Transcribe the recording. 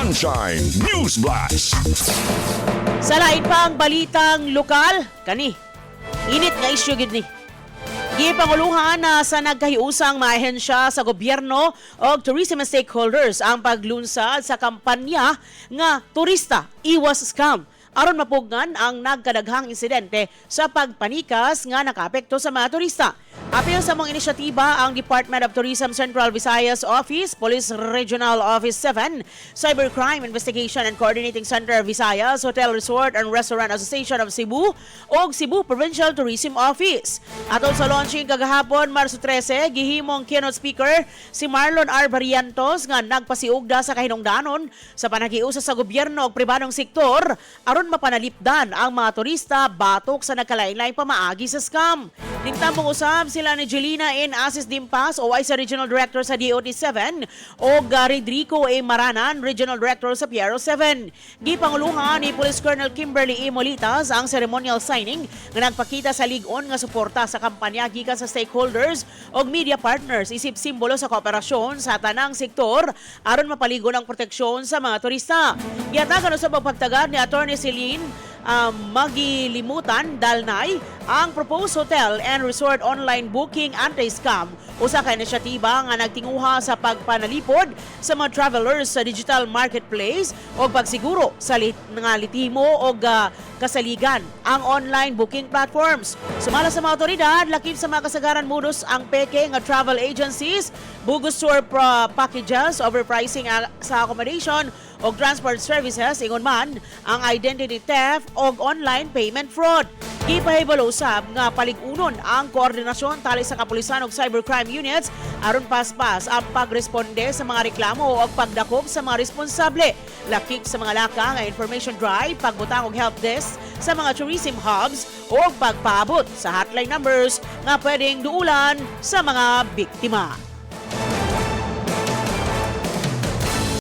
Sunshine News Blast. Sa lain pang balitang lokal, kani, init nga isyu gid ni. Gipanguluhan na sa nagkahiusang mga ahensya sa gobyerno og tourism stakeholders ang paglunsad sa kampanya nga "Turista Iwas Scam" aron mapugngan ang nagkadaghang insidente sa pagpanikas nga nakaapekto sa mga turista. Apil sa mga inisyatiba ang Department of Tourism Central Visayas Office, Police Regional Office 7, Cybercrime Investigation and Coordinating Center Visayas, Hotel Resort and Restaurant Association of Cebu ug Cebu Provincial Tourism Office. Atol sa launching kagahapon, Marso 13, gihimong keynote speaker si Marlon R. Barrientos nga nagpasiugda sa kahinungdanon sa panagiusa sa gobyerno ug pribadong sektor aron mapanalipdan ang mga turista batok sa nagkalain-laing pamaagi sa scam. Ningtambong usab sila ni Jelina N. Asis Dimpas, OIC Regional Director sa DOT 7, o Rodrigo A. Maranan, Regional Director sa PRO 7. Gipanguluhan ni Police Colonel Kimberly E. Molitas ang ceremonial signing nga nagpakita sa lig-on nga suporta sa kampanya gikan sa stakeholders ug media partners isip simbolo sa kooperasyon sa tanang sektor aron mapaligon ang proteksyon sa mga turista. Gihatagan usab ang pagtagad ni Attorney Celine Magilimutan Dalnay ang proposed hotel and resort online booking anti-scam, usa ka inisyatiba nga nagtinguha sa pagpanalipod sa mga travelers sa digital marketplace o pagsiguro sa nga litimo og kasaligan ang online booking platforms. Sumala sa mga otoridad, lakip sa mga kasagaran modus ang peke nga travel agencies, bogus tour packages, overpricing sa accommodation o transport services, ingon man ang identity theft o online payment fraud. Gipahibalo usab nga palig-unon ang koordinasyon tali sa kapulisan ug cybercrime units aron paspas ang pagresponde sa mga reklamo o pagdakop sa mga responsable. Lakip sa mga laka nga information drive, pagbutang og help desk sa mga tourism hubs o pagpaabot sa hotline numbers nga pwedeng duulan sa mga biktima.